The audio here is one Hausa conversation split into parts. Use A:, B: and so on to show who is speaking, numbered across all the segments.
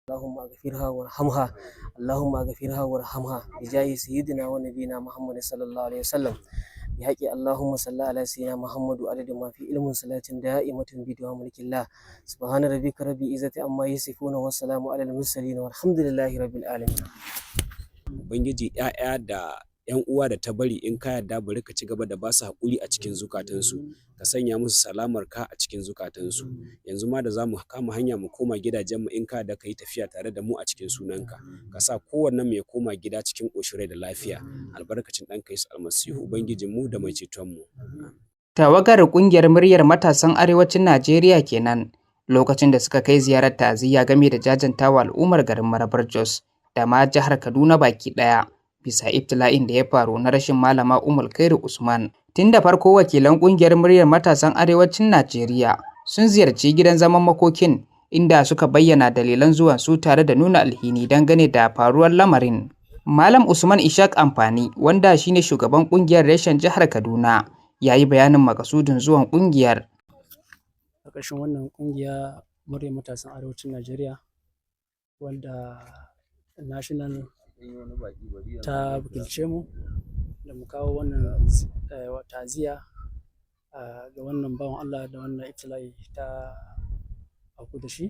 A: اللهم اغفرها وارحمها، اللهم اغفرها وارحمها بجاه سيدنا ونبينا محمد صلى الله عليه وسلم. بحق اللهم صل على سيدنا محمد وعدد ما في علم، صلاة دائمة بدوام ملك الله. سبحان ربك رب العزة عما يصفون والسلام على المرسلين والحمد لله رب العالمين.
B: Ubangiji, 'ya'ya da 'yan uwa da ta bari, in ka yarda, bari ka ci gaba da ba su haƙuri a cikin zukatansu, ka sanya musu salamar ka a cikin zukatansu. Yanzu ma da za mu kama hanya mu koma gidajenmu, in ka yarda, ka yi tafiya tare da mu a cikin sunanka, ka sa kowannen mu ya koma gida cikin ƙoshin rai da lafiya, albarkacin ɗanka Yesu Almasihu, Ubangijinmu da mai cetonmu.
C: Tawagar ƙungiyar Muryar Matasan Arewacin Najeriya kenan lokacin da suka kai ziyarar ta'aziyya game da jajantawa al'ummar garin Marabar Jos da ma jihar Kaduna baki ɗaya bisa ibtila'in da ya faru na rashin Malama Ummul Khairu Usman. Tun da farko wakilan ƙungiyar Muryar Matasan Arewacin Najeriya sun ziyarci gidan zaman makokin, inda suka bayyana dalilan zuwan su tare da nuna alhini dangane da faruwar lamarin. Malam Usman Ishaq Amfani, wanda shine shugaban ƙungiyar reshen jihar Kaduna, ya yi bayanin makasudin zuwan ƙungiyar.
D: Ƙarƙashin wannan ƙungiya Muryar Matasan Arewacin Najeriya, wanda national ta wakilce mu da mu kawo wannan ta'aziyya ga wannan bawan Allah da wannan ibtila'i ta auku da shi,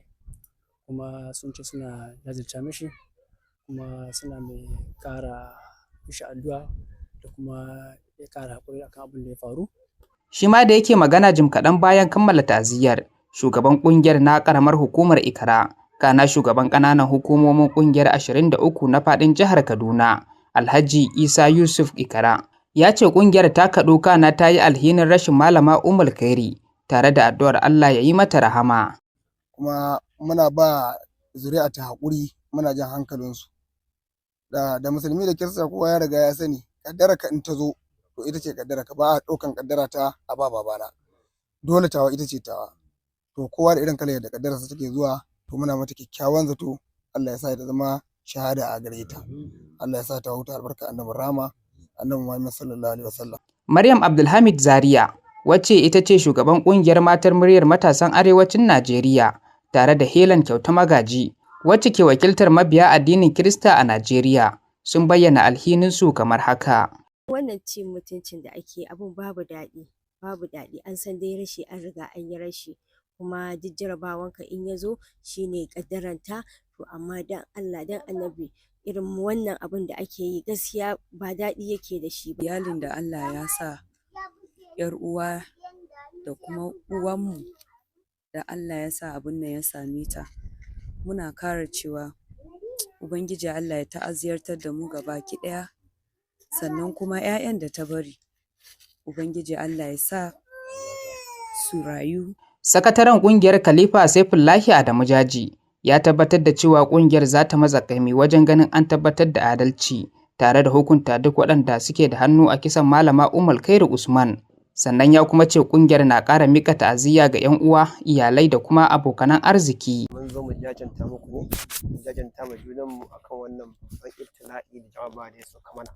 D: kuma sun ce suna jajirta mishi, kuma suna mai ƙara mishi addu'a da kuma ya ƙara haƙuri akan abin da ya faru.
C: Shi ma da yake magana jim kaɗan bayan kammala ta'aziyyar, shugaban ƙungiyar na ƙaramar hukumar Ikara, kana shugaban ƙananan hukumomin ƙungiyar 23 na faɗin jihar Kaduna, Alhaji Isa Yusuf Ikara, ya ce ƙungiyar ta kaɗu kana ta yi alhinin rashin Malama Ummul Khairi tare da addu'ar Allah ya yi mata rahama.
E: Kuma muna ba zuri'a ta haƙuri, muna jan hankalinsu. Da musulmi da kirista kowa ya riga ya sani, kaddara ka in ta zo, to ita ce kaddara ka. Ba a ɗaukan kaddara ta a ba babana, dole tawa ita ce tawa. To kowa da irin kalar da kaddararsa take zuwa. To muna mata kyakkyawan zato, Allah ya sa ta zama shahada a gare ta, Allah ya sa ta huta, albarka Annabi rahama, Annabi Muhammad sallallahu alaihi wasallam.
C: Maryam Abdulhamid Zaria, wacce ita ce shugaban ƙungiyar matar Muryar Matasan Arewacin Najeriya, tare da Helen Kyauta Magaji, wacce ke wakiltar mabiya addinin Kirista a Najeriya, sun bayyana alhininsu kamar haka.
F: Wannan cin mutuncin da ake, abun babu daɗi, babu daɗi. An san dai rashi, an riga an yi rashi, kuma duk jarabawanka in ya zo shine ƙaddaranta. To amma dan Allah dan Annabi, irin wannan abun da ake yi gaskiya ba daɗi yake da shi ba.
G: Iyalin da Allah ya sa ‘yar uwa da kuma uwanmu da Allah ya sa abun nan ya same ta, muna kara cewa Ubangiji Allah ya ta'aziyartar da mu gabaki ɗaya, sannan kuma ‘ya'yan da ta bari, Ubangiji Allah ya sa su rayu.
C: Sakataren ƙungiyar, Khalifa Saifullahi Adamu Jaji, ya tabbatar da cewa ƙungiyar za ta matsa ƙaimi wajen ganin an tabbatar da adalci tare da hukunta duk waɗanda suke da hannu a kisan Malama Ummul Khairu Usman. Sannan ya kuma ce ƙungiyar na ƙara mika ta'aziyya ga 'yan uwa, iyalai da kuma abokanan arziki.
H: Mun zo mu jajanta muku ne, mu jajanta ma junanmu akan wannan babban ibtila'i da jarabawa da ya sauka mana.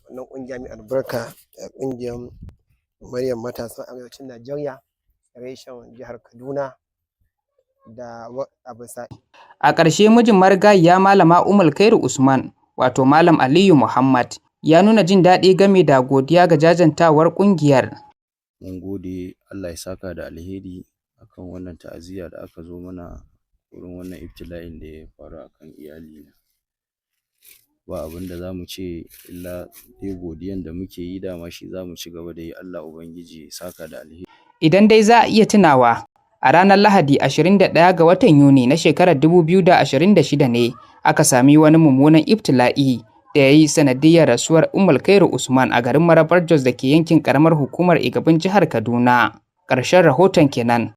H: Wannan ƙungiya mai albarka, ƙungiyar Muryar Matasan Arewacin Najeriya reshen jihar Kaduna, da a bisa
C: A ƙarshe, mijin marigayiya Malama Ummul Khairu Usman, wato Malam Aliyu Muhammad, ya nuna jin daɗi game da godiya ga jajantawar ƙungiyar.
I: Mun gode, Allah ya saka da alheri akan wannan ta'aziyya da aka zo mana wurin wannan ibtila'in da ya faru akan iyalina. Ba abin da za mu ce illa dai godiyan da muke yi, dama shi za mu ci gaba da yi. Allah Ubangiji ya saka da alheri.
C: Idan dai za a iya tunawa, a ranar Lahadi 21 ga watan Yuni na shekarar 2026 ne aka sami wani mummunan ibtila'i da ya yi sanadiyyar rasuwar Ummul Khairu Usman a garin Marabar Jos da ke yankin karamar hukumar Igabin jihar Kaduna. Ƙarshen rahoton kenan.